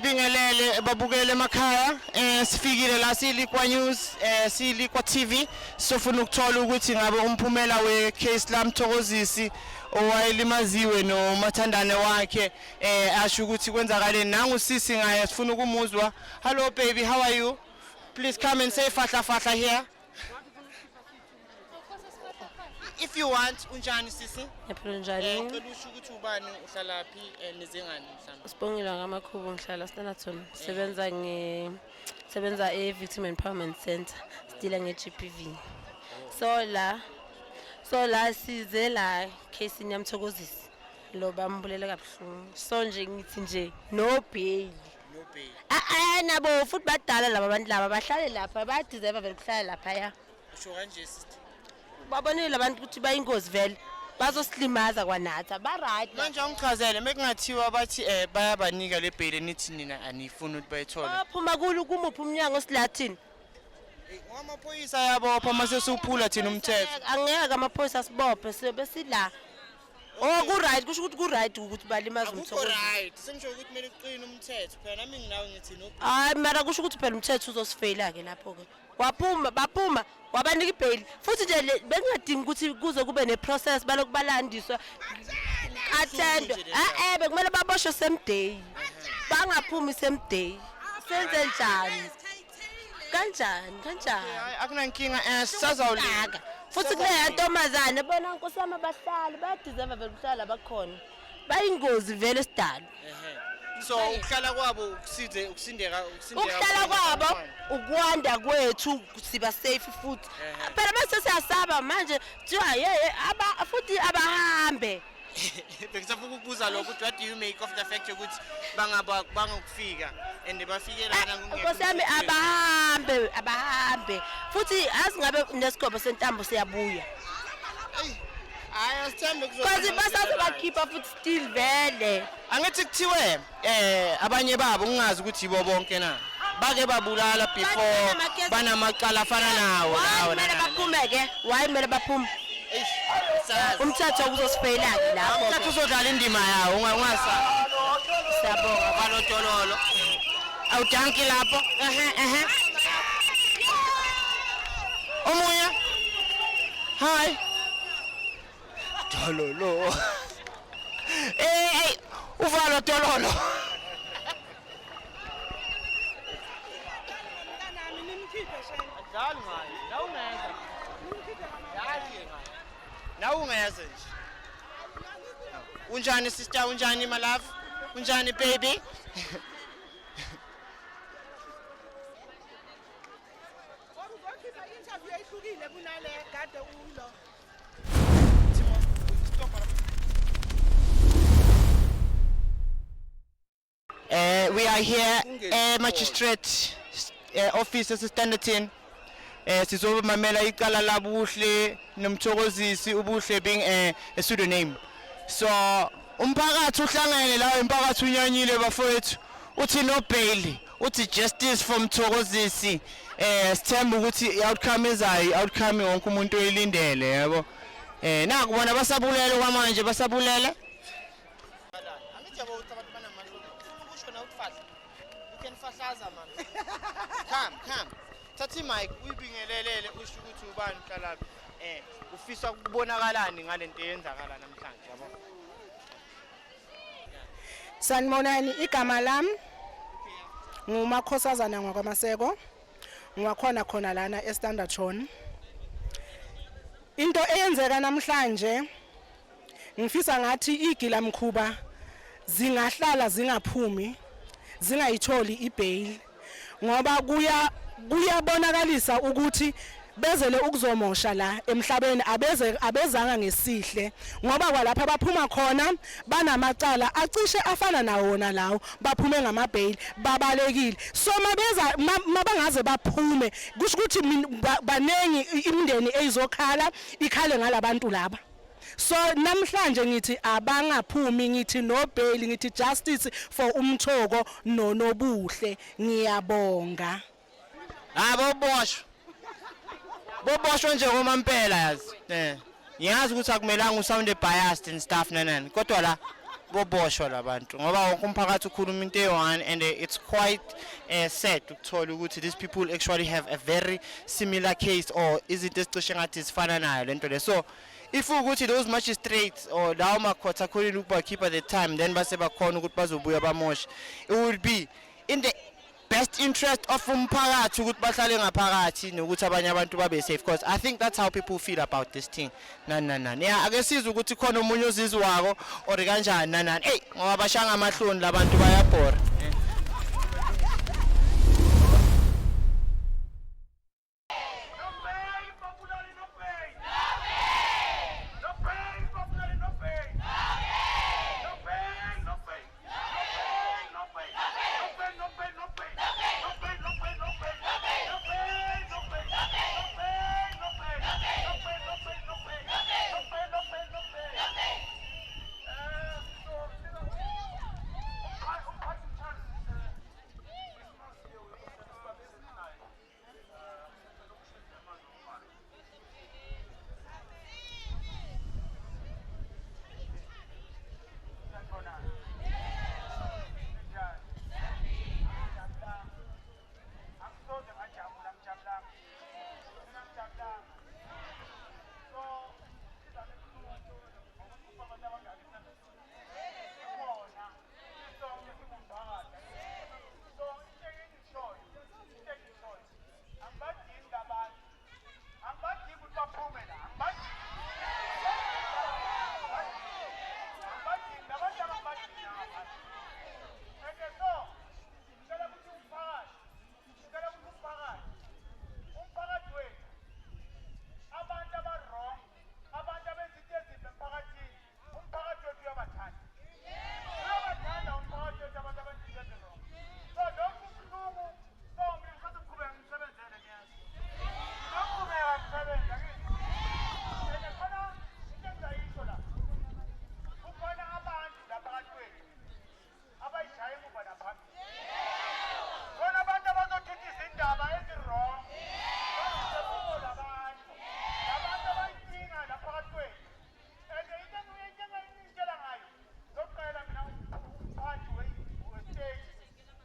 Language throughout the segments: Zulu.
Sibingelele babukele emakhaya. Sifikile la silikwa News, silikwa TV. Sofuna ukuthola ukuthi ngabe umphumela we case laMthokozisi owayelimaziwe nomathandane wakhe asho ukuthi kwenzakaleni. Nangu sisi ngaye sifuna ukumuzwa. Hello baby, how are you? Please come and say fahla fahla here. If you want, unjani sisi? Ngiyaphila, njani? Ngicela usho ukuthi ubani, uhlalaphi, nizengani mhlawumbe. Sibongile kaMakhubu, ngihlala Standerton. Sebenza e-Victim Empowerment Center. Sidila nge-GBV. So la size la case yaMthokozisi. Lo bambulele kabuhlungu. So nje ngithi nje no bail. No bail. Ah ah, nabo futhi badala laba bantu laba, bahlale lapha, bayadeserve vele ukuhlala lapha ya. Usho kanje, sister. Babonile abantu ukuthi bayingozi vele. Bazosilimaza kwanathi. Ba right. Manje angichazele, mekungathiwa bathi bayabanika le bail, nithi nina anifuni ukuthi bayithole. Baphuma kulo kumuphi umnyango silathini? Ngoba amaphoyisa ayabopha mase siwuphula thina umthetho. Angeke amaphoyisa asibophe siyobe sila. Oh, ku right, kusho ukuthi ku right ukuthi balimaze Akukho umthetho. right. Sengisho ukuthi kumele kuqine umthetho. Phela nami nginawe ngithi no bail. Hayi, mara kusho ukuthi phela umthetho uzosifeyila ke lapho ke. Waphuma, baphuma, wabanika ibail. Futhi nje bekungadingi ukuthi kuze kube ne-process balokhu balandiswa. Attend. Eh bekumele baboshwe same day. Bangaphumi same day. Senze njani? Kanjani? Kanjani? Hayi, akunankinga, sisazawulinda. Aka. Futhi kuleya ntombazane bona, nkosi yami, abahlali bayadeserve vele ukuhlala bakhona. Bayingozi vele sidalo. So ukuhlala kwabo ukusize ukusindeka ukusindeka. Ukuhlala kwabo ukwanda kwethu, siba safe futhi. Phela mase siyasaba manje kuthiwa yeye aba futhi abahambe. Bengisafuna ukubuza lokho ukuthi what do you make of the fact ukuthi bangaba bangokufika and bafike lana kungekho Nkosi yami, umthetho? abahambe, abahambe. Futhi azingabe nesigobo sentambo siyabuya. Hayi, asithembe kuzoba Because basazobakhipha futhi still vele. Angithi kuthiwe abanye babo, ngingazi ukuthi yibo bonke na, bake babulala before, banamacala afana nawo Why lawo. kumele baphume ke? Why kumele baphume? Sazi. Umthetho uzosifeyila-ke lapho. Umthetho uzodlala indima yawo, ungasabi. Siyabonga. Balotololo awudanki lapho. Ehe ehe, omunye, hi dololo, hey, uvalo dololo. Adlali ngayo la, ungeza yazi ngayo la, ungeza nje. Unjani sister? Unjani my love? Unjani baby? Uzokhipha i-interview ehlukile kunale kade ulo. Timo, stop. We are here magistrate office eseStanderton. Sizomamela icala labuhle noMthokozisi, ubuhle being a pseudonym. So umphakathi uhlangene la, umphakathi unyanyile bafowethu. Uthi no bail, uthi justice for Mthokozisi. Sithemba ukuthi i-outcome ezayo, i-outcome wonke umuntu oyilindele, yabo. Nakubona basabulele kwamanje, basabulele. Angithi yabo ukuthi abantu banamahlo. Ufuna ukusho na ukufahla? You can fahlaza man. Come, come. Thatha imic uyibingelelele, usho ukuthi ubani, uhlalaphi. Ufisa ukubonakalani ngalento eyenzakala namhlanje, yabo. Sanibonani, igama lami nguMakhosazana ngwakwaMaseko. Ngiwakhona khona lana eStanderton. Into eyenzeka namhlanje, ngifisa ngathi igila mkhuba zingahlala zingaphumi, zingayitholi ibail, ngoba kuyabonakalisa ukuthi bezele ukuzomosha la emhlabeni, abeze abezanga ngesihle, ngoba kwalapha baphuma khona banamacala acishe afana nawo wona lawo, baphume ngamabail, babalekile. So mabeza mabangaze baphume, kusho ukuthi baningi imindeni eyizokhala ikhale ngalabantu laba. So namhlanje ngithi abangaphumi, ngithi no bail, ngithi justice for uMthoko noNobuhle. Ngiyabonga. Hayi, boboshwa. Boboshwa nje ngomampela yazi. Ngiyazi ukuthi akumelanga usound biased and stuff nanani. Kodwa la Koboshwa labantu ngoba wonke umphakathi ukhuluma into eyi-one and it's quite sad ukuthola ukuthi these people actually have a very similar case or izinto ezicishe ngathi zifana nayo lento le. So if ukuthi those magistrates or lawo makhotha akhonile ukubakhipha the time, then base bakhona ukuthi bazobuya bamoshe, it will be in the best interest of umphakathi ukuthi bahlale ngaphakathi nokuthi abanye abantu babe safe, because I think that's how people feel about this thing, nani nani nani. Yeah, ake sizwe ukuthi khona omunye ozizwako or kanjani, nani nani. Eyi, ngoba bashanga amahloni labantu, bayabhora. No bail, popularly no bail. No bail, popularly no bail. No bail, no bail. No bail, no bail. No bail, no bail, no bail. No bail, no bail, no bail. No bail, no bail. No bail, no bail. No bail, no bail, no bail. No bail, no bail, no bail. So, umphathi Charles, Angisoze ngajabula, ngijabulanga mina, ngijabulanga. So sizame ngokuthi abantu abangaka ikhona, sonke singumphakathi. So into engiyishoyo, angibadingi labantu, angibadingi ukuthi baphume la, angibadingi, angibadingi labantu, abangibadingi ngaphandle. And so ngicela ukuthi umphakathi, ngicela ukuthi umphakathi wethu, abantu aba-wrong, abantu abenza into ezimbi emphakathini, umphakathi wethu uyabathanda, uyabathanda umphakathi wethu abantu abenza into ezi-wrong. So lokhu kubuhlungu. So mina ngisathi ngiqhubeka ngisebenzele, ngiyazi ngizoqhubeka ngisebenza kithi. And khona into engingayisho la, kukhona abantu la phakathi kwethu abayishaya emuva naphambili, khona abantu abazothutha izindaba ezi-wrong bazise kubo labantu, labantu abayinkinga la phakathi kwethu. And into engingitshela ngayo, zokuqela mina umphathi wesiteshi,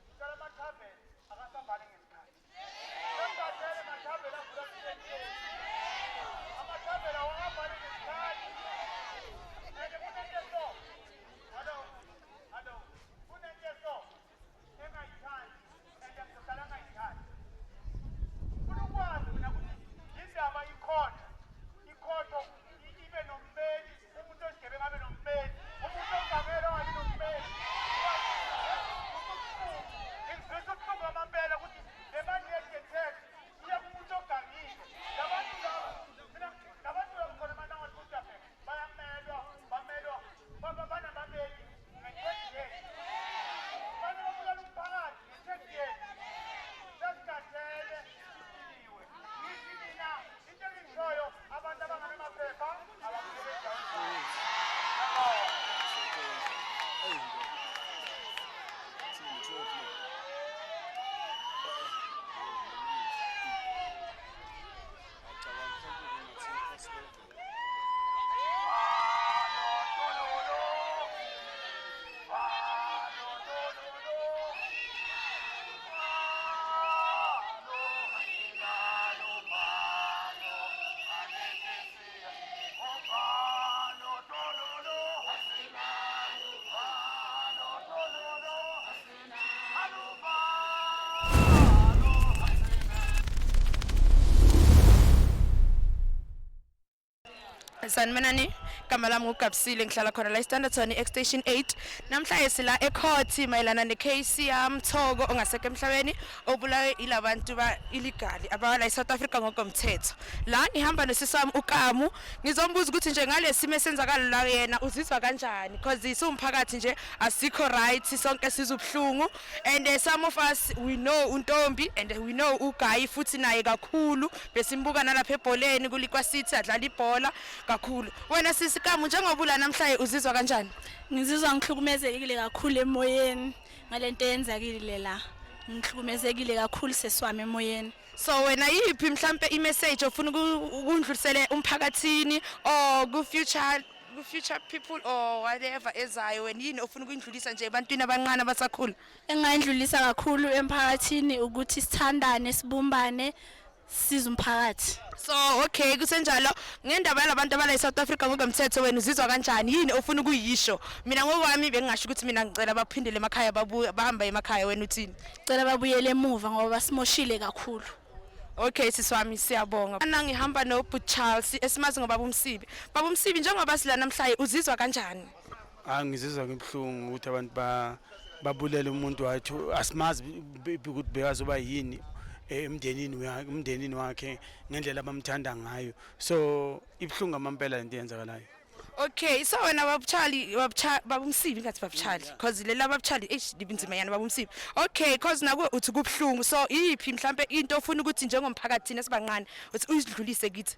ngicela amathaveni akasavali ngesikhathi. Sengikhathele mathaveni avula kusenteni, amathaveni awakavali ngesikhathi. And kunento eso, hallo, hallo, kunento eso engayithandi and ngizohlala ngayithandi. Funa ukwazi mina ukuthi yindaba ikhotho ibe nommeli, umuntu ozigebengu abe nommeli, umuntu ongamele angabi nommeli. Ngizwisa ubuhlungu kwamampela ukuthi le mali ye-tax iya kumuntu ogangile. Labantu laba, mina labantu laba khona manje angathi uyabheka, bayamelwa, bamelwa, banabameli nge-tax yethu. Fanele babulala umphakathi nge-tax yethu. Sesikhathele, sisiliwe. Ngithi mina into engiyishoyo, abantu abanganamaphepha ababuyele endaweni zabo. Ngiyabonga. Sanibonani, igama lami nguGabsile, ngihlala khona la eStanderton eXtension 8. Namhlanje sila ecourt mayelana necase yaMthoko ongasekho emhlabeni, obulawe ilabantu ba illegal abawala eSouth Africa ngokomthetho. La ngihamba nosisi wami uKamu, ngizombuza ukuthi nje ngalesimo esenzakala la yena uzizwa kanjani, because siwumphakathi nje asikho right, sonke sizubuhlungu. And some of us, we know uNtombi and we know uGayi futhi naye kakhulu, besimbuka nalapha ebholeni kuLikwa City adlala ibhola kakhulu. Wena sisi Kamu, njengoba ula namhlanje uzizwa kanjani? Ngizizwa ngihlukumezekile kakhulu emoyeni ngalento eyenzakile la. Ngihlukumezekile kakhulu seswami emoyeni. So wena yiphi mhlambe imessage ofuna ukundlulisele umphakathini or ku future ku-future people or whatever ezayo, wena yini ofuna ukuyindlulisa nje ebantwini abancane abasakhula? Engayindlulisa kakhulu emphakathini ukuthi sithandane, sibumbane, size umphakathi. So okay, kusenjalo ngendaba yalabantu abala eSouth Africa ngokomthetho, wena uzizwa kanjani? Yini ofuna ukuyisho? Mina ngokwami bengingasho ukuthi mina ngicela baphindele emakhaya, babuye bahamba emakhaya. Wena uthini? Cela babuyele emuva ngoba basimoshile kakhulu. Okay sisi wami, siyabonga. Ana ngihamba noBut Charles esimazi ngobaba uMsibi. Baba uMsibi, njengoba sila namhlanje uzizwa kanjani? Ah, ngizizwa ngibuhlungu ukuthi abantu ba babulele umuntu wathi asimazi ukuthi bekazoba yini emndenini wakhe ngendlela abamthanda ngayo, so ibuhlungu amampela lento eyenzakalayo. Okay, so wena babuchali babucha baba uMsibi, ngathi babuchali because lela babuchali eish libinzima yana baba uMsibi. Okay, cause naku uthi kubuhlungu, so iyiphi mhlambe into ofuna ukuthi njengomphakathi thina sibancane uthi uyidlulise kithi?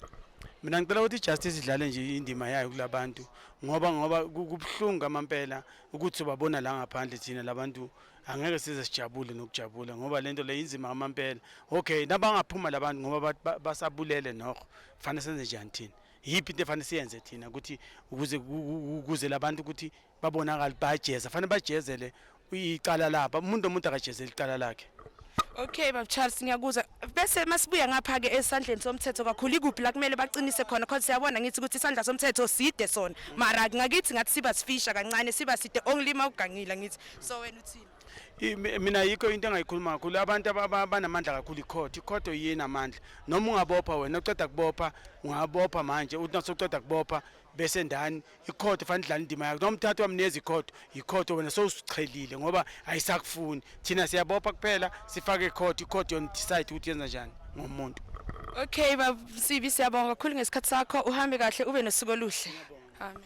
Mina ngicela ukuthi ijustice idlale nje indima yayo kulabantu ngoba kubuhlungu amampela ukuthi ubabona la ngaphandle. Thina labantu angeke size sijabule nokujabula ngoba lento le inzima amampela. Okay, nabangaphuma labantu ngoba basabulele nokho, fanele senze njani thina? Yiphi into efanele siyenze thina ukuthi ukuze labantu ukuthi babonakale bajeza? Fanele bajezele icala lapha, umuntu nomuntu akajezele icala lakhe. Okay baba Charles, ngiyakuzwa. Bese masibuya ngapha ke esandleni somthetho kakhulu, ikuphi la kumele baqinise khona? Cause siyabona ngithi ukuthi isandla somthetho side sona, mara ngakithi ngathi siba sifisha kancane, siba side only mawugangile ngithi. So wena uthini? Mina yikho into engayikhuluma kakhulu, abantu abanamandla kakhulu icourt. Icourt yini amandla? Noma ungabopha wena, uceda kubopha, ungabopha manje uthi nasoceda kubopha bese ndani icourt fanele idlale indima yakho. Noma umthatha wamnikeza icourt, icourt wena sowusichelile ngoba ayisakufuni. Thina siyabopha kuphela, sifake icourt, icourt yona decide ukuthi yenza njani ngomuntu. Okay baba Msibi, siyabonga kakhulu ngesikhathi sakho. Uhambe kahle, ube nosuku oluhle. Amen.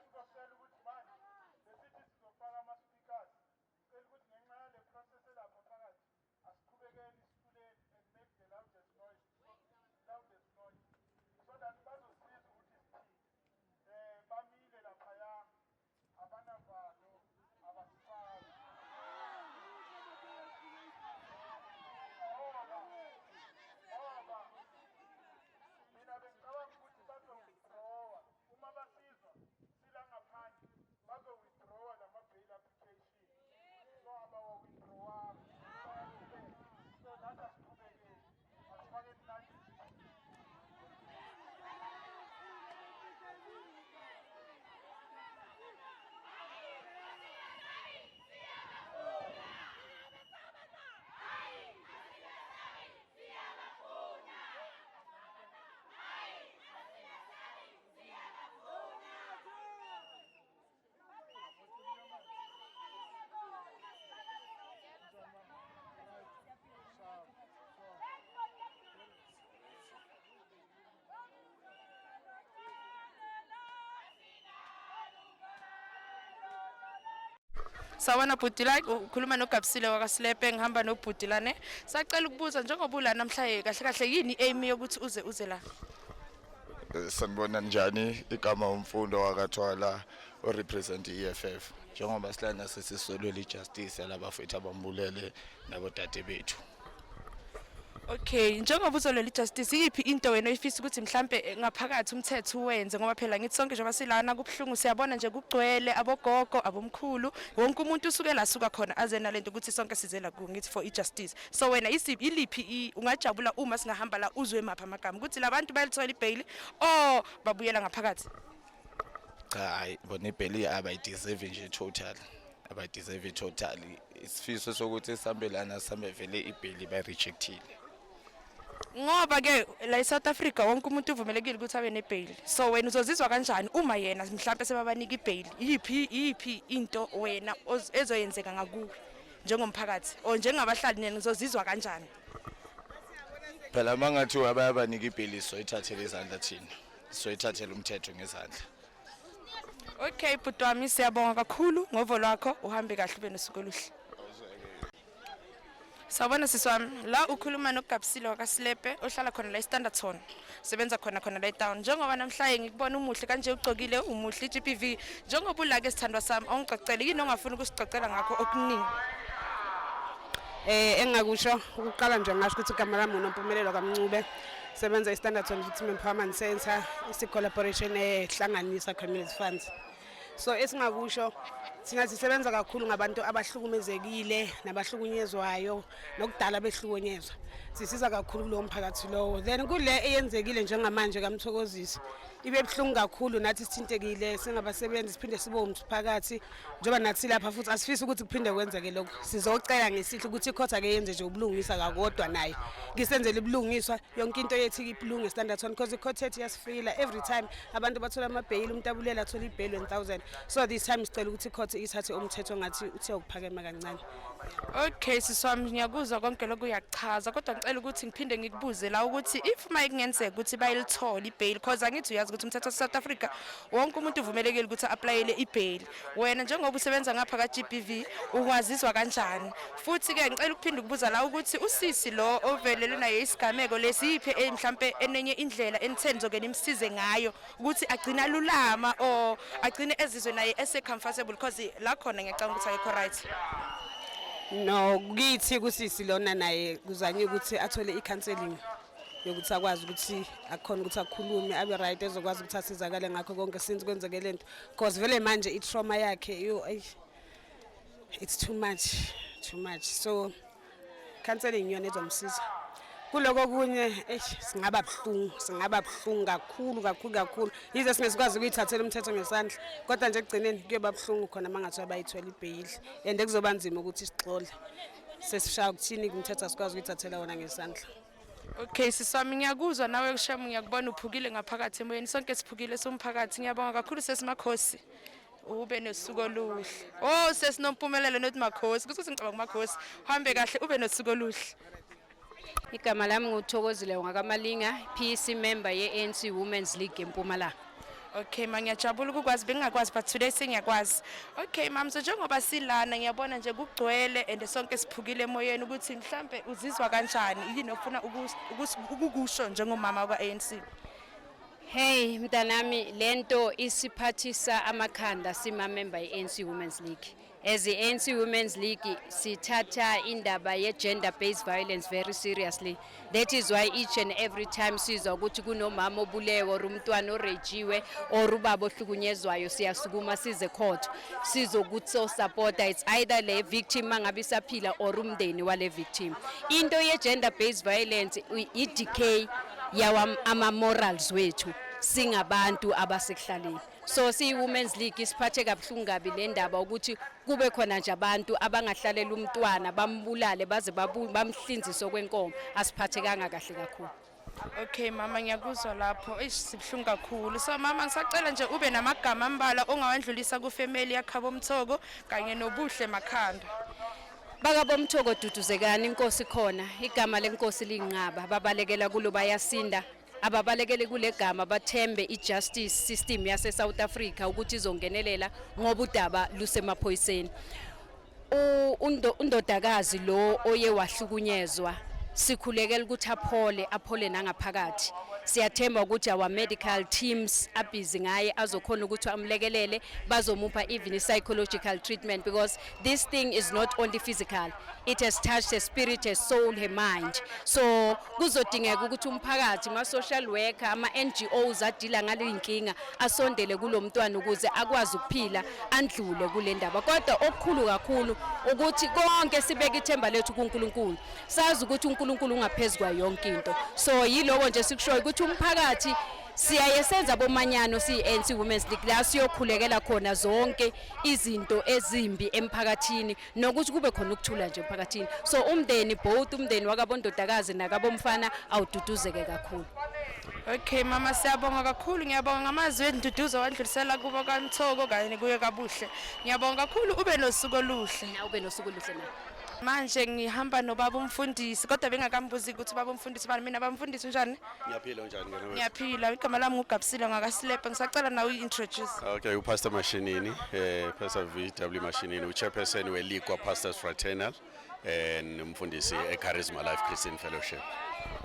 Ngizocela ukuthi manje besithi sizofaka ama-speakers, ngicela ukuthi ngenxa yale process elapha phakathi asiqhubekeni isituleni and make the loudest noise, loudest noise, so that bazosiza ukuthi sithini. Bamile laphaya, abanavalo, abasifaki ngoba mina bengicabanga ukuthi bazo-withdrawa uma basizwa sila ngaphandle, bazo-withdrawa lama-bail application. So abawa-withdrawanga, bayaqhubeka. So nathi asiqhubekeni, asifakeni nathi. Sawubona bhuti, la ukhuluma noGabisile wakaSilepe, ngihamba nobhuti lane. Sacela ukubuza, njengoba ula namhlanje, kahle kahle yini aim yokuthi uze la? Sanibona, njani? Igama uMfundo wakaThwala, orepresent i-EFF. Njengoba silana sesisolwela ijustice yalabafethu abambulele nabodade bethu. Okay, njengoba uzolwela ijustice, iyiphi into wena oyifisa ukuthi mhlambe ngaphakathi umthetho uwenze? Ngoba phela ngithi sonke njengoba silana kubuhlungu, siyabona nje kugcwele abogogo, abomkhulu, wonke umuntu usuke la suka khona aze nalento ukuthi sonke sizela ku ngithi for ijustice. So wena isiphi, iliphi ungajabula uma singahamba la uzwe mapha amagama ukuthi labantu bayalithola ibail or babuyela ngaphakathi? Cha, hayi bona, ibail abayideserve nje total, abayideserve totally. Isifiso sokuthi sihambe lana, sihambe vele ibail bayirejectile. Ngoba ke la eSouth Africa wonke umuntu uvumelekile ukuthi abe nebail, so wena uzozizwa kanjani uma yena mhlambe sebabanika ibail? Iyiphi into wena ezoyenzeka ngakuwe njengomphakathi or njengabahlali nina, uzozizwa kanjani? Phela uma ngathiwa bayabanika ibail, soyithathela izandla thina, soyithathela umthetho ngezandla. Okay bhuti wami, siyabonga kakhulu ngovo lwakho. Uhambe kahle, ube nosuku oluhle. Sawubona sisi wami, la ukhuluma noGabisile wakaSilepe ohlala khona la eStanderton. Sebenza khona khona la etown. Njengoba namhlanje ngikubona umuhle kanje ugcokile umuhle iGBV. Njengoba ula ke sithandwa sami awungixoxele yini ongafuni ukusixoxela ngakho okuningi. Engakusho ukuqala nje ngasho ukuthi igama lami uNompumelelo kaMncube. Sebenza iStanderton Victim Empowerment Center, isi collaboration ehlanganisa community funds. So esingakusho thina sisebenza kakhulu ngabantu abahlukumezekile nabahlukunyezwayo nokudala behlukunyezwa. Sisiza kakhulu kulowo mphakathi lowo. Then kule eyenzekile njengamanje kaMthokozisi ibe buhlungu kakhulu, nathi sithintekile singabasebenzi, siphinde sibe umphakathi njengoba nathi lapha futhi asifisi ukuthi kuphinde kwenzeke lokho. Sizocela ngesihle ukuthi ikhotha ake yenze nje ubulungisa kakodwa, nayo ngisenzele ubulungiswa, yonke into yethu ibulunge Standerton, because icourt yethu iyasifila every time abantu bathola amabheyili, umuntu abulela athola ibheyili 1000. So this time sicela ukuthi icourt ithathe umthetho ngathi uthe ukuphakema kancane. Okay sisi wami, ngiyakuzwa konke lokhu uyachaza, kodwa ngicela ukuthi ngiphinde ngikubuze la ukuthi if uma kungenzeka ukuthi bayilithola ibail, because angithi uyazi ukuthi umthetho wase South Africa wonke umuntu uvumelekile ukuthi applyele ibail. Wena njengoba usebenza ngapha ka GBV ukwaziswa kanjani? Futhi ke ngicela ukuphinde ukubuza la ukuthi usisi lo ovelele naye isigameko lesiphi mhlambe enenye indlela enitheni zoke nimsize ngayo ukuthi agcine alulama or agcine ezizwe naye ese comfortable, because la khona ngiyacabanga ukuthi ayikho right. No, kithi kusisi lona naye kuzanye ukuthi athole i-counseling yokuthi akwazi ukuthi akhona ukuthi akhulume abe right, ezokwazi ukuthi asizakale ngakho konke since kwenzeke lento, cause vele manje i-trauma yakhe yo, eish, it's too much, too much. So counseling iyona ezomsiza kuloko kunye. Eish, singaba buhlungu, singaba buhlungu kakhulu kakhulu kakhulu, yize singesikwazi ukuyithathela umthetho ngesandla, kodwa nje ekugcineni kuyoba buhlungu khona uma ngathiwa bayithola ibheyili and kuzoba nzima ukuthi sixole sesishaya ukuthini umthetho, asikwazi ukuyithathela wona ngesandla. Okay sisi wami, ngiyakuzwa nawe kusham, ngiyakubona uphukile ngaphakathi emoyeni, sonke siphukile somphakathi. Ngiyabonga kakhulu sesimakhosi. Ube nosuku oluhle. Oh sesinompumelelo not makhosi. Kuthi ngicabanga makhosi. Hambe kahle, ube nosuku oluhle. Igama lami nguThokozile wakaMalinga, PEC member ye-ANC Women's League eMpumalanga. Okay ma, ngiyajabula ukukwazi, bengingakwazi but today sengiyakwazi. Okay mam, so njengoba silana ngiyabona nje kugcwele and sonke siphukile emoyeni, ukuthi mhlambe uzizwa kanjani, yini ofuna ukukusho njengomama kwa-ANC? Hey mntanami, lento isiphathisa amakhanda sima-member ye-ANC Women's League. As the ANC Women's League sithatha indaba ye-gender based violence very seriously. That is why each and every time sizwa ukuthi kunomama obulewe or umntwana orejiwe or ubaba ohlukunyezwayo, siyasukuma size court sizokuthi so supporta. It's either le victim mangabe isaphila or umndeni wale victim. Into ye-gender based violence i-decay yawa ama-morals wethu singabantu abasekuhlaleni. So siyi-Women's League isiphathe kabuhlungu kabi le ndaba ukuthi kube khona nje abantu abangahlalela umntwana bambulale baze bamhlinzise okwenkomo. Asiphathekanga kahle kakhulu. Okay mama, ngiyakuzwa lapho. Eish, sibuhlungu kakhulu. So mama, ngisacela nje ube namagama ambalwa ongawandlulisa kufamily yakhabo Mthoko kanye noBuhle Makhanda. Bakabomthoko, duduzekani, inkosi khona, igama lenkosi liyinqaba, babalekela kulo bayasinda. Ababalekele kule gama, bathembe i-justice system yase-South Africa ukuthi izongenelela ngoba udaba lusemaphoyiseni. Undodakazi lo oye wahlukunyezwa, sikhulekela ukuthi aphole, aphole nangaphakathi. Siyathemba ukuthi our medical teams abhizi ngaye azokhona ukuthi amlekelele, bazomupha even i-psychological treatment, because this thing is not only physical, it has touched her spirit, her soul, her mind. So kuzodingeka ukuthi umphakathi, ama-social worker, ama-NGOs adila ngale inkinga asondele kulo mntwana ukuze akwazi ukuphila andlule kule ndaba. Kodwa okukhulu kakhulu ukuthi konke sibeke ithemba lethu kuNkulunkulu, sazi ukuthi uNkulunkulu ungaphezu kwayo yonke into. So yiloko nje sikushoyo ukuthi umphakathi siyaye senza bomanyano siyi-ANC Women's League la siyokhulekela khona zonke izinto ezimbi emphakathini nokuthi kube khona ukuthula nje emphakathini. So umndeni, both umndeni wakabondodakazi nakabomfana, awududuzeke kakhulu. Okay mama, siyabonga kakhulu. Ngiyabonga ngamazwi enduduzo wadlulisela kubo kaMthoko kanye kuye kaBuhle. Ngiyabonga kakhulu, ube nosuku oluhle. Na ube nosuku oluhle na. Manje ngihamba nobaba umfundisi, kodwa bengakambuzi ukuthi baba umfundisi bani. Mina bamfundisi, unjani? Ngiyaphila, unjani ngane wethu? Ngiyaphila. Igama lami nguGabisile ngakaSilepe. Ngisacela nawe uyi-introduce. Okay, uPastor Mashinini, Pastor VW Mashinini, uchairperson weLigwa Pastors Fraternal. Nomfundisi eCharisma Life Christian Fellowship.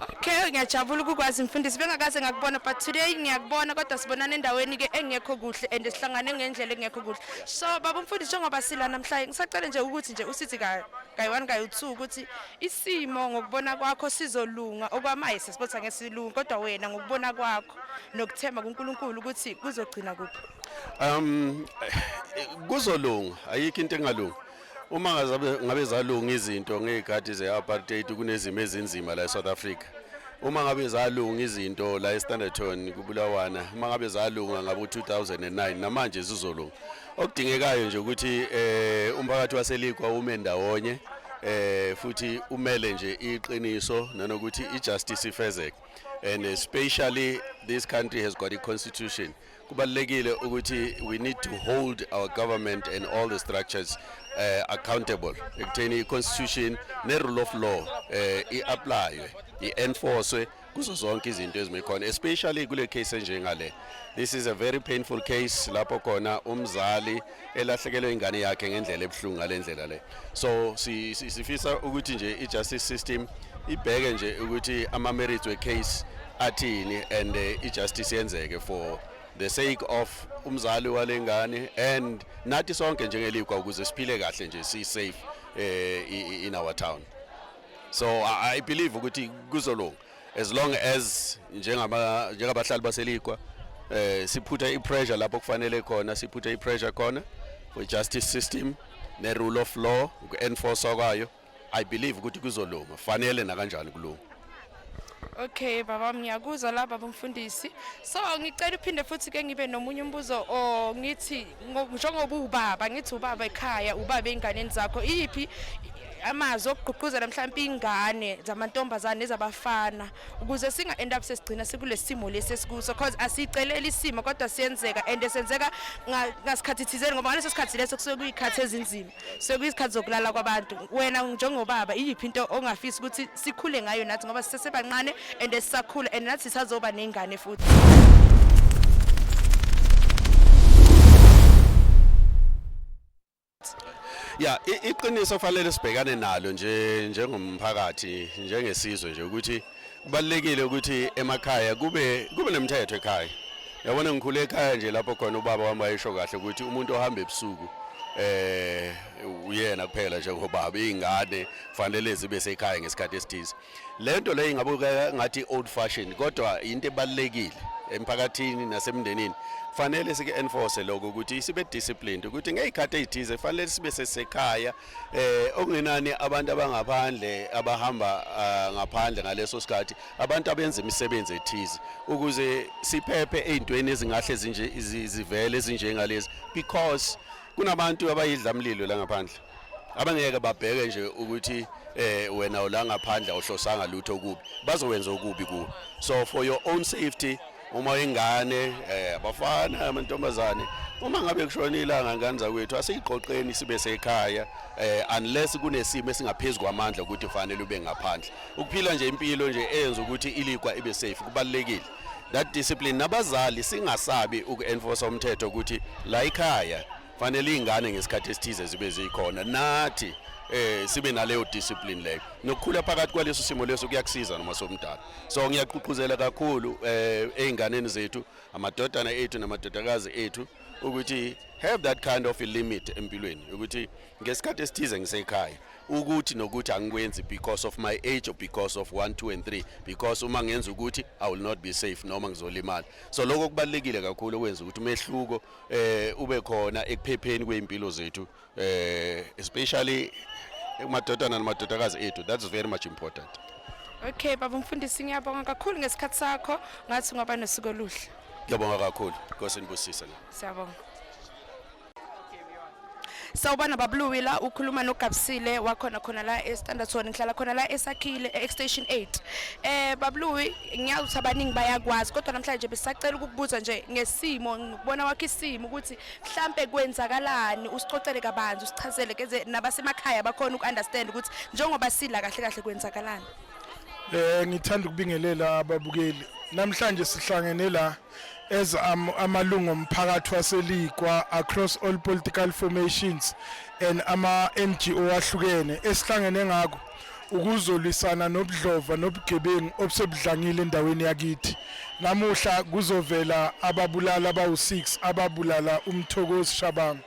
Okay, ngiyajabula ukukwazi mfundisi. Bengakaze ngakubona, but today ngiyakubona, kodwa sibonana endaweni ke engekho kuhle and sihlangane ngendlela engekho kuhle. So baba umfundisi, njengoba sila namhlanje, ngisacela nje ukuthi nje usithi ka kayi-1 kayi-2 ukuthi isimo ngokubona kwakho sizolunga. Okwamaye sesibotha ngesilungu, kodwa wena ngokubona kwakho nokuthemba kuNkulunkulu ukuthi kuzogcina kuphi? Kuzolunga, ayikho into engalungi. Uma ngazabe ngabe zalunga izinto ngezikhathi ze-apartheid, kunezimo ezinzima la eSouth Africa. Uma ngabe zalunga izinto la eStanderton kubulawana, uma ngabe zalunga ngabo 2009, namanje zizolunga. Okudingekayo nje ukuthi umphakathi waseLekwa ume ndawonye, futhi umele nje iqiniso nanokuthi ijustice ifezeke, and especially this country has got a constitution. Kubalulekile ukuthi we need to hold our government and all the structures accountable ekutheni i-constitution ne-rule of law i-applywe, i-enforcwe kuzo zonke izinto ezime khona, especially kule case enjengale. This is a very painful case lapho khona umzali elahlekelwe ingane yakhe ngendlela ebuhlungu ngale ndlela le. So sifisa ukuthi nje i-justice system ibheke nje ukuthi ama-merits we-case athini and i-justice yenzeke for the sake of umzali walengane and nathi sonke njengeLekwa, ukuze siphile kahle nje, si safe in our town. So I believe ukuthi kuzolunga as long as njengabahlali baseLekwa siphutha i-pressure lapho kufanele khona, siphutha i-pressure khona for justice system ne-rule of law, uku-enforce kwayo. I believe ukuthi kuzolunga, fanele nakanjani kulunga. Okay baba, ngiyakuzwa la baba umfundisi. So ngicela uphinde futhi ke ngibe nomunye umbuzo o ngithi njengoba ubaba, ngithi ubaba ekhaya, ubaba einganeni zakho, iyiphi amazwi okugqugquzela mhlawumbe ingane zamantombazane nezabafana ukuze singa end up sesigcina sikule simo lesi esikuso, cause asiceleli isimo kodwa siyenzeka and senzeka ngasikhathi thizeni, ngoba ngaleso sikhathi leso kusuke kuyikhathi ezinzima, suke kuyizikhathi zokulala kwabantu. Wena njengobaba, iyiphi into ongafisa ukuthi sikhule ngayo nathi, ngoba sisesebancane and sisakhula and nathi sisazoba nengane futhi? Ya, iqiniso fanele sibhekane nalo nje njengomphakathi, njengesizwe nje, ukuthi kubalulekile ukuthi emakhaya kube nemithetho ekhaya. Yabona, ngikhule ekhaya nje lapho khona ubaba wami wayesho kahle ukuthi umuntu ohamba ebusuku uyena kuphela njengobaba, izingane kufanele zibe sekhaya ngesikhathi esithize. Lento le ingabukeka ngathi old fashion, kodwa into ebalulekile emphakathini nasemndenini. Fanele sike enforce lokho ukuthi sibe disciplined, ukuthi ngezikhathi ezithize fanele sibe sesekhaya, okungenani abantu abangaphandle abahamba ngaphandle ngaleso sikhathi, abantu abenza imisebenzi ethize, ukuze siphephe ezintweni ezingahle zinje zivele ezinjengalezi, because kunabantu abayidlamlilo la ngaphandle abangeke babheke nje ukuthi wena ula ngaphandle awuhlosanga lutho okubi, bazowenza okubi kuwe. So for your own safety, uma ingane, abafana, amantombazane, uma ngabe kushona ilanga, ngane zakwethu, asiyiqoqeni sibe sekhaya, unless kunesimo esingaphezulu kwamandla ukuthi fanele ube ngaphandle. Ukuphila nje impilo nje eyenza ukuthi iLekwa ibe safe kubalulekile, that discipline. Nabazali singasabi uku-enforce umthetho ukuthi la ekhaya fanele iy'ngane ngesikhathi esithize zibe zikhona, nathi sibe naleyo discipline leyo. Nokukhula phakathi kwaleso simo leso kuyakusiza noma somdala. So ngiyaqhuqhuzela kakhulu ey'nganeni zethu, amadodana ethu namadodakazi ethu, ukuthi have that kind of a limit empilweni, ukuthi ngesikhathi esithize ngisekhaya, ukuthi nokuthi angikwenzi because of my age or because of 1 2 and 3, because uma ngenza ukuthi I will not be safe noma ngizolimala. So lokho kubalulekile kakhulu, okwenza ukuthi umehluko ube khona ekuphepheni kweimpilo zethu, especially emadodana namadodakazi ethu. That's very much important. Okay baba umfundisi, ngiyabonga kakhulu ngesikhathi sakho. Ngathi ungaba nosuku oluhle. Ngiyabonga kakhulu, Nkosi nibusise. Siyabonga. Sawubona babuluwi, la ukhuluma noGabsile wakhona khona la eStanderton, ngihlala khona la eSakhile e-Extension 8. Babuluwi, ngiyazi ukuthi abaningi bayakwazi, kodwa namhlanje besacela ukukubuza nje ngesimo, ngikubona wakho isimo, ukuthi mhlambe kwenzakalani, usicocele kabanzi, usichazele keze nabasemakhaya bakhona uku-understand ukuthi njengoba sila kahle kahle kwenzakalani. Ngithanda ukubingelela ababukeli. Namhlanje sihlangene la as amalungu omphakathi waseLikwa across all political formations and ama NGO ahlukene. Esihlangene ngakho ukuzolwisana nobudlova nobugebengu obusebudlangile endaweni yakithi. Namuhla kuzovela ababulala abawu-6 ababulala uMthokozi Shabangu,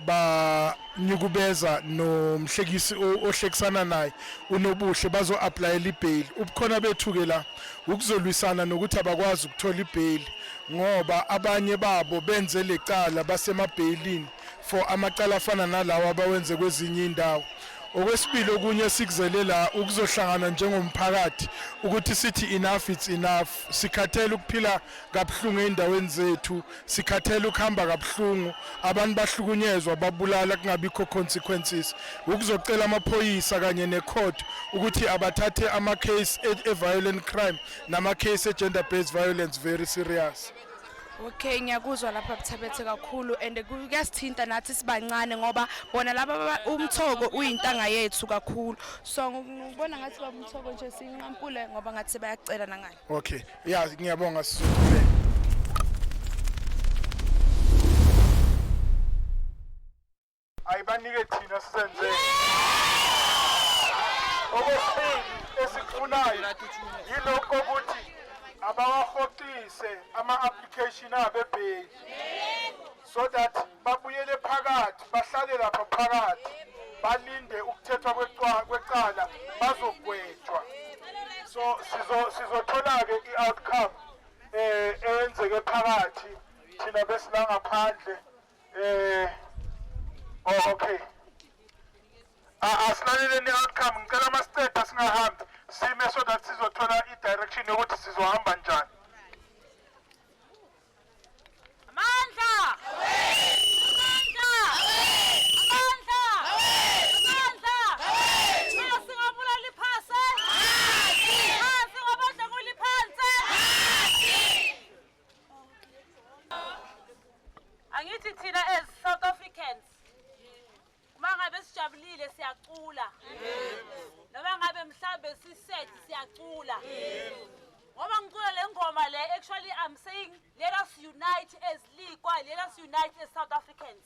banyukubeza nomhlekisi ohlekisana naye uNobuhle. Bazo-applyela ibail. Ubukhona bethu ke la ukuzolwisana nokuthi abakwazi ukuthola ibail, ngoba abanye babo benze lecala basemabheyilini for amacala afana nalawa abawenze kwezinye indawo. Okwesibili, okunye sikuzele la ukuzohlangana njengomphakathi ukuthi sithi enough, it's enough. Sikhathele ukuphila kabuhlungu ey'ndaweni zethu, sikhathele ukuhamba kabuhlungu, abantu bahlukunyezwa, babulala, kungabikho consequences. Ukuzocela amaphoyisa kanye necourt ukuthi abathathe ama-case e-violent crime nama-case e-gender based violence very serious. Okay, ngiyakuzwa lapha Buthabethe kakhulu, and kuyasithinta nathi sibancane, ngoba bona laba uMthoko uyintanga yethu kakhulu. So ngibona ngathi baba uMthoko nje sinqampule, ngoba ngathi bayacela nangale. Okay, ya, ngiyabonga, sizoqhubeka. Ayibanike thina sizenzele. Okwesibili esikufunayo yilokho ukuthi abawahoxise ama-application abo ebheyili so that babuyele phakathi, bahlale lapha phakathi, balinde ukuthethwa kwecala, bazogwetshwa. So sizothola-ke i-outcome eyenzeke phakathi, thina besila ngaphandle. Oh, okay. Asilaleleni i-outcome. Ngicela masiceda singahambi, sime so that sizothola i-direction yokuthi sizohamba njani. Amandla! Amandla! Amandla! Amandla! Singabulali phase! Phansi ngabadlanguli phansi! Angithi thina as South Africans, uma ngabe sijabulile siyacula, noma ngabe mhlambe si-sad siyacula. Ngoba ngicula le ngoma le, actually I'm saying let us unite as Likwa, let us unite as South Africans.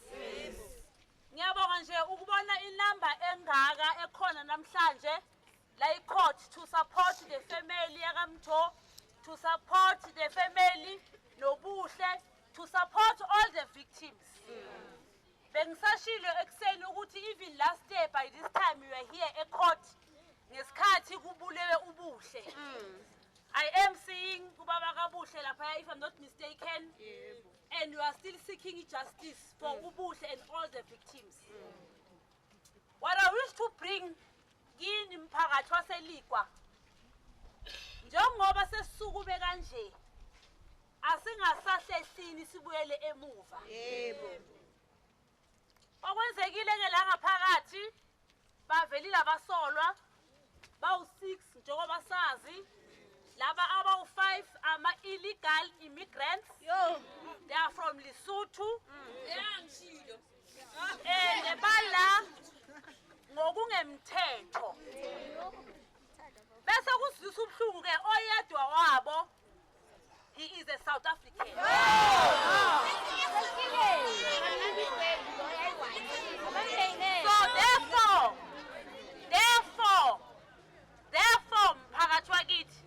Ngiyabonga nje ukubona inamba engaka ekhona namhlanje la i-court to support the family yakaMtho, to support the family noBuhle, to support all the victims. Bengisashilo ekuseni ukuthi even last year by this time we were here e-court ngesikhathi kubulewe uBuhle. I am seeing ubaba kaBuhle lapha, if I'm not mistaken, and we are still seeking justice for uBuhle and all the victims. What I wish to bring kini mphakathi waseLikwa, njengoba sesisukume kanje, asingasahlehlini sibuyele emuva. Okwenzekile ke la ngaphakathi, bavelile abasolwa bawu-6. Njengoba sazi, laba abawu-5 ama-illegal immigrants. They are from Lesotho and bala ngokungemthetho. Bese kuzwisa ubuhlungu ke, oyedwa wabo, he is a South African. So therefore, mphakathi wakithi,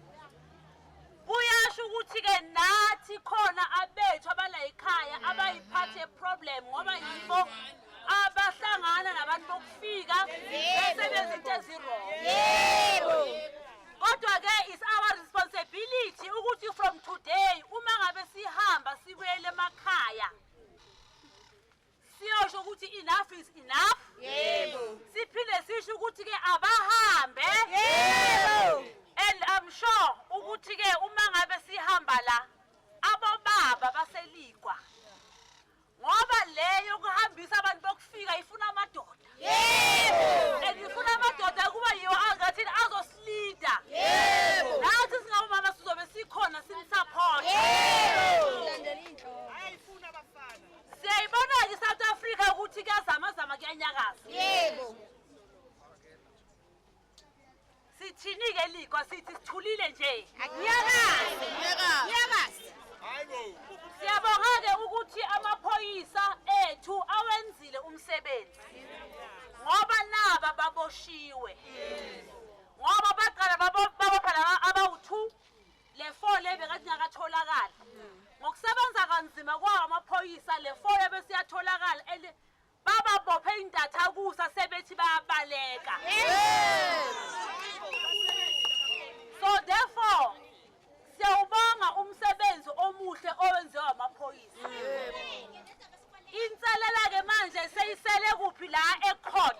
kuyasho ukuthi ke nathi khona abethu abala ekhaya abayiphathe problem, ngoba yibo abahlangana nabantu bokufika bese benza into ezi-wrong. Kodwa ke it's our responsibility ukuthi from today, uma ngabe sihamba sibuyele emakhaya. Sithini-ke Ligwa, sithi sithulile nje. Nyakazi. Nyakazi. Siyabonga-ke ukuthi amaphoyisa ethu awenzile umsebenzi. Ngoba naba baboshiwe. Ngoba baqala babopha laba abawu-2, le 4 le bekathi ingakatholakali. Ngokusebenza kanzima kwawo amaphoyisa le 4 yabe siyatholakala and bababophe intathakusa sebethi bayabaleka. So therefore siyawubonga umsebenzi omuhle owenziwa amaphoyisa. Inselela-ke manje seyisele kuphi la ecourt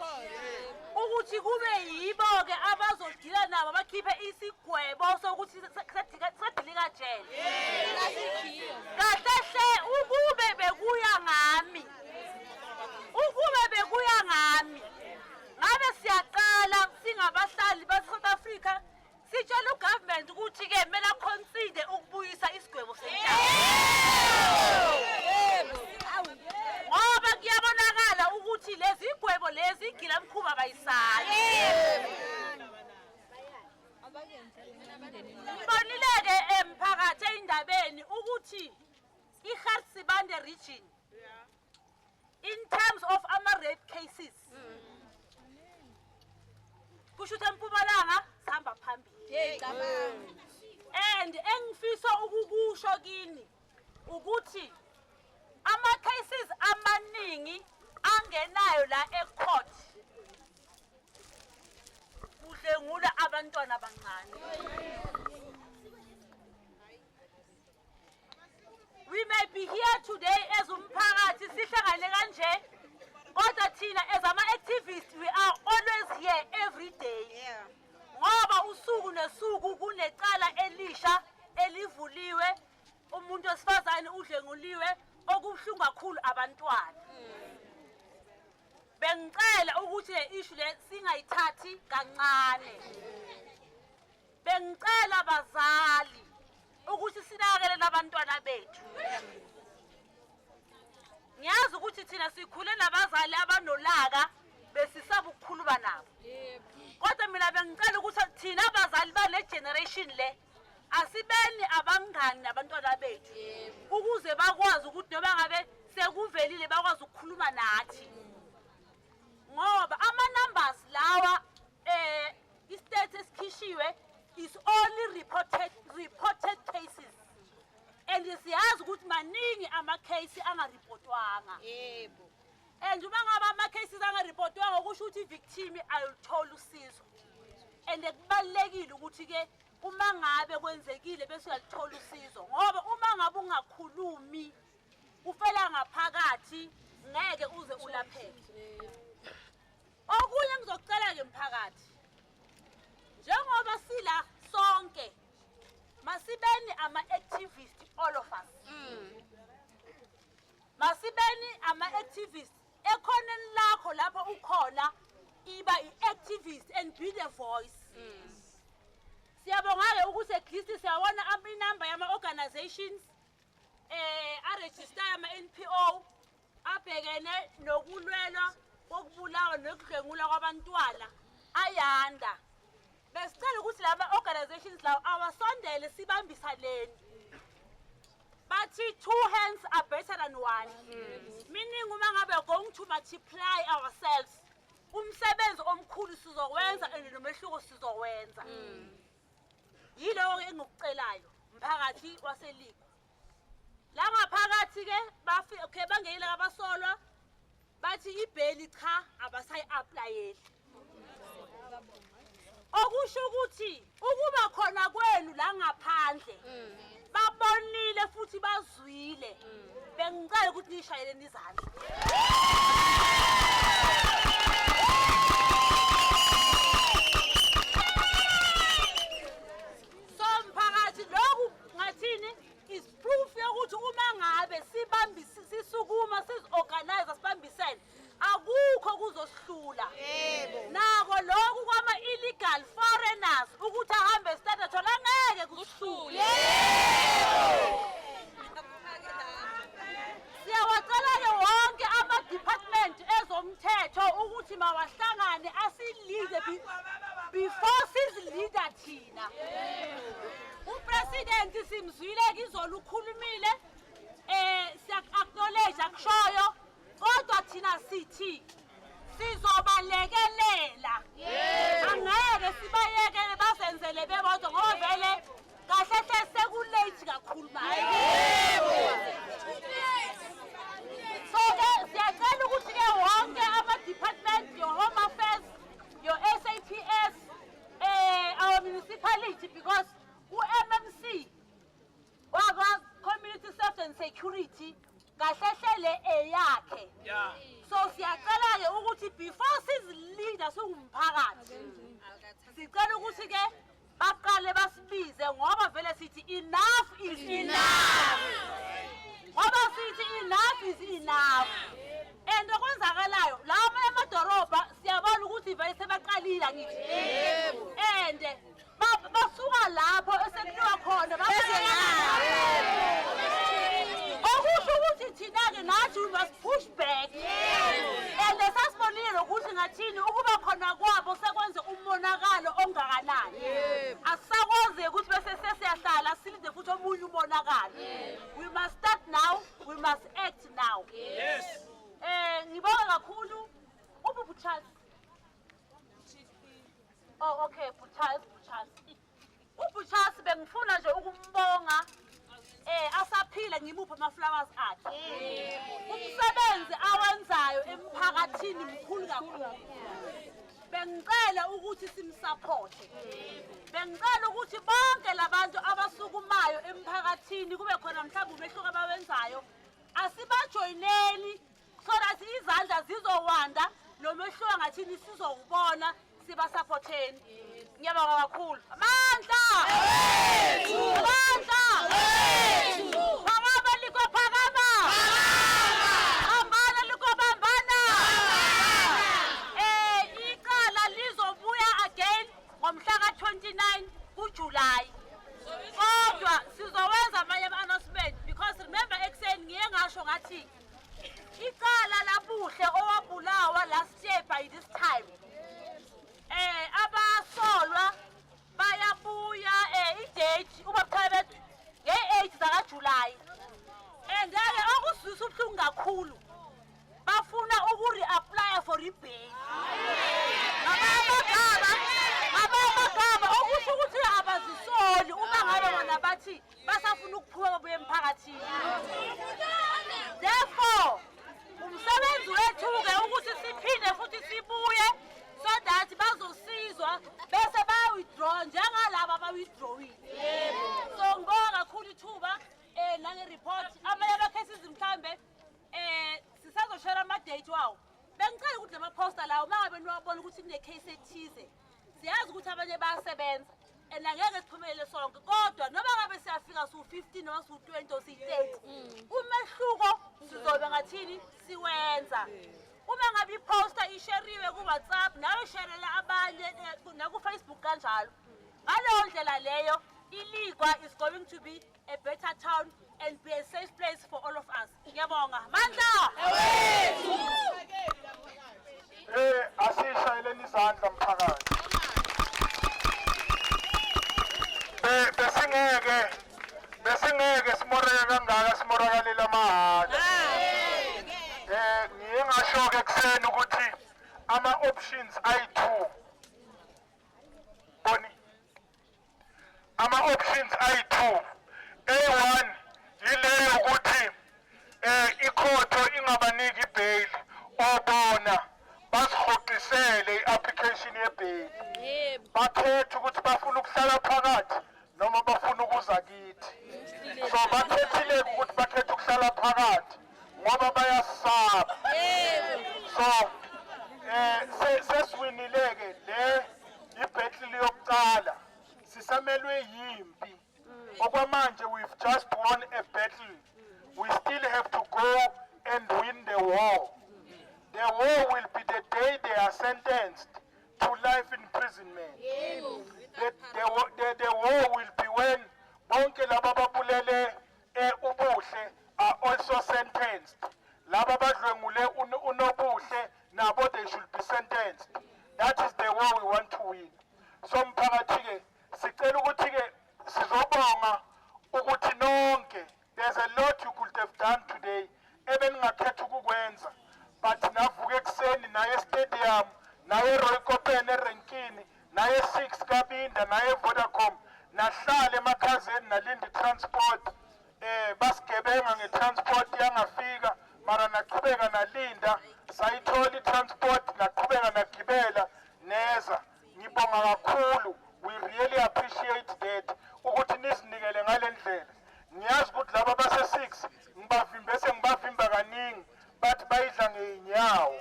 ukuthi kube yibo-ke abazodila nabo bakhiphe isigwebo sokuthi sedilika jele. Kahle hle ukube bekuya ngami, ukube bekuya ngami ngabe siyaqala singabahlali base-South Africa sitshela ugovernment ukuthi-ke kumele aconsider ukubuyisa isigwebo sentambo, ngoba kuyabonakala ukuthi lezi igwebo lezi igilamkhuba bayisali. Ngibonile-ke emphakathi ey'ndabeni ukuthi i-Gert Sibande region in terms of ama-rape cases kusho ukuthi eMpumalanga sihamba phambili. And engifisa ukukusho kini ukuthi ama-cases amaningi angenayo la ecourt kudlwengula abantwana abancane. We may be here today as umphakathi sihlangane kanje, kodwa thina as ama-activists we are always here every day, ngoba usuku nesuku kunecala elisha elivuliwe, umuntu wesifazane udlwenguliwe, okubuhlungu kakhulu abantwana. Bengicela ukuthi le issue le singayithathi kancane. Bengicela bazali ukuthi sinakekele nabantwana bethu. Ngiyazi ukuthi thina sikhule nabazali abanolaka, besisaba ukukhuluma nabo, kodwa mina bengicela ukuthi thina abazali bale generation le asibeni abangani nabantwana bethu, ukuze bakwazi ukuthi noma ngabe sekuvelile bakwazi ukukhuluma nathi, ngoba ama-numbers lawa i-state esikhishiwe is only reported cases, and siyazi ukuthi maningi ama-case angaripotwanga. And uma ngabe ama-cases angaripotwanga kusho ukuthi i-victim ayoluthola usizo, and kubalulekile ukuthi-ke uma ngabe kwenzekile bese uyalithola usizo, ngoba uma ngabe ungakhulumi ufela ngaphakathi, ngeke uze ulapheke. Okunye ngizokucela-ke mphakathi, njengoba sila sonke, masibeni ama-activist, all of us masibeni ama-activist. Ekhoneni lakho lapho ukhona, iba i-activist and be the voice. Siyabonga-ke ukuthi at least siyawona inamba yama-organizations aregister ama-NPO abhekene nokulwelwa kokubulawa nokudlwengulwa kwabantwana ayanda. Besicela ukuthi lama organizations lawo awasondele, sibambisaneni. Bathi two hands are better than one, meaning uma ngabe going to multiply ourselves, umsebenzi omkhulu sizowenza and nomehluko sizowenza. Yilowo engikucelayo mphakathi waseLigwa. La ngaphakathi ke okay, bangenile abasolwa, bathi ibheli cha, abasayi-applyeli, okusho ukuthi ukuba khona kwenu la ngaphandle babonile futhi bazwile. Bengicela ukuthi nishayeleni izandla. So mphakathi, lokhu ngathini is proof yokuthi uma ngabe sibambise, sisukuma, sizi-organize, sibambisene, akukho kuzosihlula. Nako lokhu kwama-illegal foreigners ukuthi ahambe eStanderton angeke kusihlule. Siyawacela-ke wonke ama-department. Upresident simzwile izolo ukhulumile, siya-acknowledge akushoyo, kodwa thina sithi sizobalekelela. Angeke sibayekele bazenzele bebodwa ngoba vele kahle hle sekulate kakhulu manje. So ke siyacela ukuthi ke wonke ama-department, your Home Affairs, your SAPS, our municipality, because u-MMC wakwa Community Safety and Security kahle hle le eyakhe. So siyacela ke ukuthi before sizileader singumphakathi, sicela ukuthi ke baqale basibize ngoba vele sithi enough is enough. Ngoba sithi enough is enough. And okwenzakalayo lawa emadorobha siyabona ukuthi vele sebaqalile angithi. And basuka lapho esekuliwa khona okusho ukuthi thina-ke nathi we must push back. And sasibonile nokuthi ngathini ukuba khona kwabo sekwenze umonakalo ongakanani. Asisakwazi ukuthi bese sesiyahlala silinde futhi omunye umonakalo. We must start now, we must act now. Ngibonga kakhulu uBubu Charles. Oh okay, Charles, Charles. UBu Charles bengifuna nje ukumbonga asaphila ngimuphe ama flowers akhe. Umsebenzi awenzayo emphakathini mkhulu kakhulu. Bengicela ukuthi simsupport. Bengicela ukuthi bonke labantu abasukumayo emphakathini kube khona mhlawumbe umehluko abawenzayo, asibajoyineli so that izandla zizowanda nomehluko ngathini sizowubona, sibasupporteni. Ngiyabonga kakhulu. Amandla! Amandla! Phakama liko phakama! Bambana liko bambana! Icala lizobuya again ngomhla ka-29 kuJuly. Kodwa sizowenza amanye ama-announcement because remember ekuseni ngiye ngasho ngathi icala laBuhle owabulawa last year by this time, abasolwa bayabuya, idate ubabuthabe nge-8 zakaJuly. And ke okuzwisa ubuhlungu kakhulu, bafuna uku-reapply for ibail. Ngamagama okusho ukuthi abazisoli uma ngabe bona bathi basafuna ukuphuma babuye emphakathini. Therefore umsebenzi wethu-ke ukuthi siphinde futhi sibuye so that bazosizwa bese baya-withdraw njengalaba aba-withdrawile. So ngibonga kakhulu ithuba nange-report. Amanye ama-cases mhlambe sisazoshare ama-date wawo. Bengicela ukuthi lama-poster lawo uma ngabe niwabona ukuthi kune-case ethize, siyazi ukuthi abanye bayasebenza and angeke siphumelele sonke, kodwa noma ngabe siyafika siwu-15 noma siwu-20 or siyi-30, umehluko sizobe ngathini siwenza. Uma ngabe iposter isheriwe ku-WhatsApp, nawe sherela abanye, naku-Facebook kanjalo. Ngaleyo ndlela leyo iLekwa is going to be a better town and be a safe place for all of us. Ngiyabonga. Mandla! Asishayeleni izandla mphakathi. Besingeke simoreke kangaka, simorakalela mahhala. Ngiye ngasho ke ekuseni ukuthi ama options ayi2. Boni. Ama options ayi2. A1 yileyo ukuthi ikhotho ingabaniki ibail, obona basihoxisele i-application yebail. Bakhethe ukuthi bafuna ukuhlala phakathi noma bafuna ukuza kithi. So bakhethile ukuthi bakhethe ukuhlala phakathi ngoba bayasaba. So sesiwinile ke le ibattle yokuqala, sisamelwe yimpi. Okwamanje we've just won a battle. We still have to go and win the war. The war will be the day they are sentenced to life imprisonment. The war will be when bonke laba ababulele uBuhle are also sentenced. Laba abadlwengule uNobuhle nabo they should be sentenced. That is the war we want to win. So mphakathi ke sicela ukuthi ke sizobonga. Ukuthi nonke, there's a lot you could have done today ebeningakhetha ukukwenza, but navuka ekuseni naye stadium, naye Roy Kopen erenkini, naye 6 Kabinda, naye Vodacom, nahlala emakhazeni nalinda transport. Basigebenga ngetransport yangafika, mara naqhubeka nalinda, sayithola itransport, naqhubeka nagibela neza. Ngibonga kakhulu, we really appreciate that ukuthi nizinikele ngale ndlela. Ngiyazi ukuthi laba base-6 ngibavimbe, sengibavimba kaningi, bathi bayidla ngey'nyawo.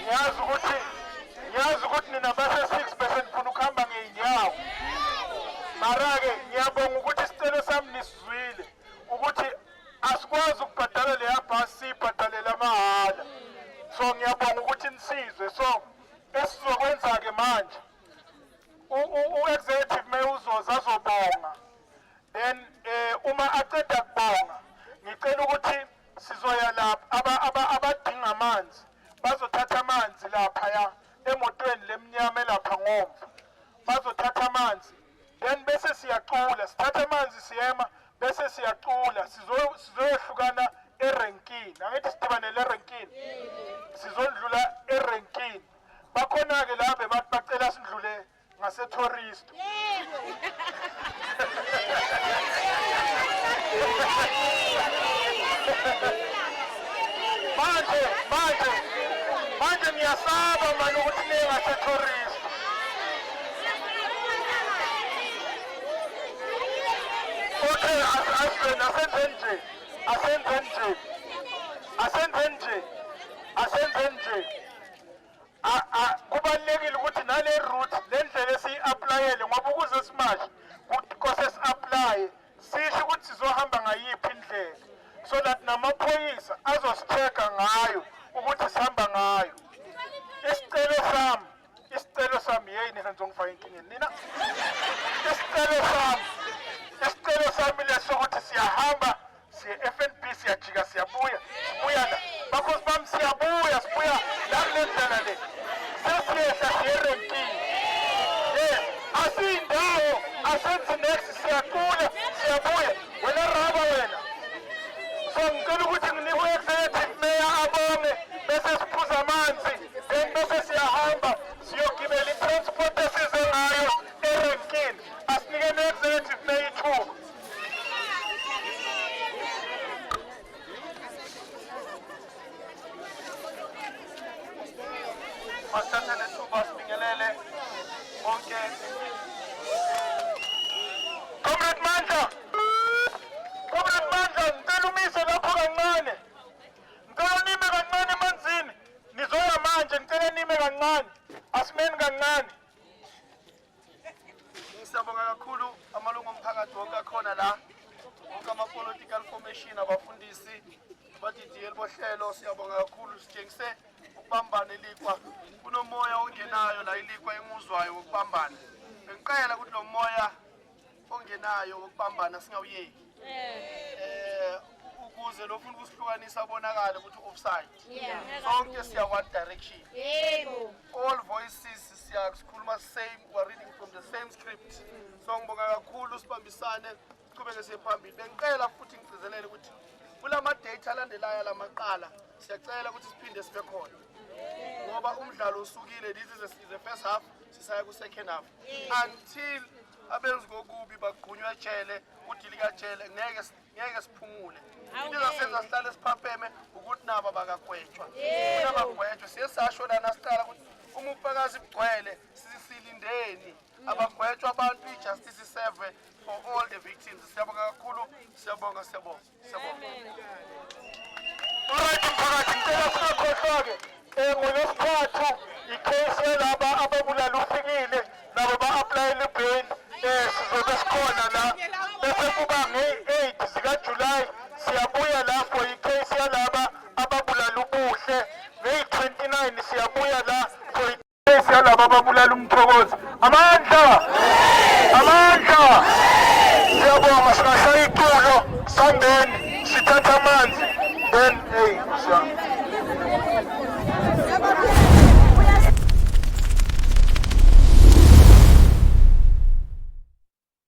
Ngiyazi ukuthi nina base-6 bese nifuna ukuhamba ngey'nyawo, mara-ke ngiyabonga ukuthi isicelo sami nisizwile ukuthi asikwazi ukubhadala leya bhasi, siyibhadalela mahhala. So ngiyabonga ukuthi nisizwe. So esizokwenza-ke manje, u-executive mayor uzoza azobonga, then uma aceda kubonga, ngicela ukuthi sizoya lapha abadinga amanzi bazothatha amanzi laphaya emotweni lemnyama elapha ngomva, bazothatha amanzi, then bese siyacula, sithatha amanzi, siyema, bese siyacula. Sizoyohlukana erenkini, angithi sidibanele erenkini? Sizondlula erenkini. Bakhona-ke la bebathi bacela sindlule ngase-tourist. Manje ngiyasaba mani ukuthi niye ngase-tourist. Okay, asenzeni nje, asenzeni nje, asenzeni nje, asenzeni nje. Kubalulekile ukuthi nale route, le ndlela esiyi-applyele, ngoba ukuze simashe kose si-applye, sisho ukuthi sizohamba ngayiphi indlela, so that namaphoyisa azosichecka ngayo ukuthi sihamba ngayo. Isicelo sami, yeyi nina nizongifaka enkingeni nina. Isicelo sami lesokuthi siyahamba siye FNB, siyajika, siyabuya, sibuya la, bakhosi bami, siyabuya, sibuya la kule ndlela le, sesiyehla siye erenkini. Yes, asiyindawo, asenzi next, siyacula, siyabuya. Wena raba wena. So ngicela ukuthi nginike u-executive mayor abonge, bese siphuza amanzi, then bese siyahamba siyogibela i-transport esize ngayo erenkini. Asinike ne-executive mayor ithuba. Masithathe lethuba sibingelele bonke. Comrade Mandla, Comrade Mandla, ngicela umise lapho kancane, ngicela nime kancane emanzini. Nizoya manje, ngicela nime kancane, asimeni kancane. Siyabonga kakhulu amalungu omphakathi wonke akhona la, wonke ama-political formation, abafundisi, abadidiyeli bohlelo, siyabonga kakhulu. Sitshengise ukubambana eLekwa. Kunomoya ongenayo la iLekwa enguzwayo wokubambana. Bengicela ukuthi lo moya ongenayo wokubambana singawuyeki, ukuze lo funa ukusihlukanisa abonakale ukuthi offside. Sonke siya one direction. All voices siyakhuluma same, we are reading from the same script. So ngibonga kakhulu, sibambisane, siqhubeke siye phambili. Bengicela futhi ngigcizelele ukuthi kulama date alandelayo lamaqala, siyacela ukuthi siphinde sibe khona, ngoba umdlalo usukile. This is the first half, sisaya ku second half. Until abenzi kokubi bagqunywa ejele, udilika jele, ngeke siphumule. Into ezasenza sihlale siphapheme ukuthi nabo abakagwetshwa, kunabagwetshwa. Siye sasho lana siqala ukuthi uma ubufakazi bugcwele, silindeni abagwetshwa abantu, i-justice serve for all the victims. Siyabonga kakhulu, siyabonga, siyabonga, siyabonga. Alright mphakathi, ngicela singakhohlwa-ke ngolwesithathu i-case yalaba ababulala uFikile, nabo ba-applyele i-bail, sizobe sikhona la. Bese kuba ngeyi-8 zikaJulayi siyabuya la for i-case yalaba ababulala uBuhle. Ngeyi-29 siyabuya la for i-case yalaba ababulala uMthokozi. Amandla.